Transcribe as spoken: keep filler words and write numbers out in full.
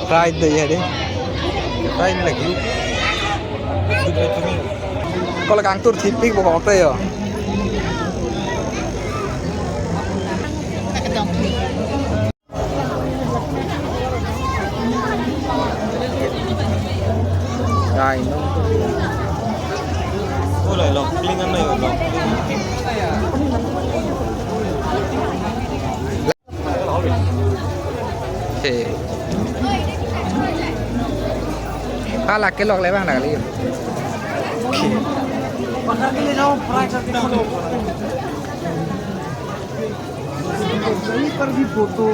Fry de ya de. Fry lagi. Kol kangtur thipik bo kok te yo. Ai no. Olo, lo, klingan na yo, lo. He. Pala kelok le bang na kali. Pakar ke le jao, fry karke khalo. Kahin par bhi photo.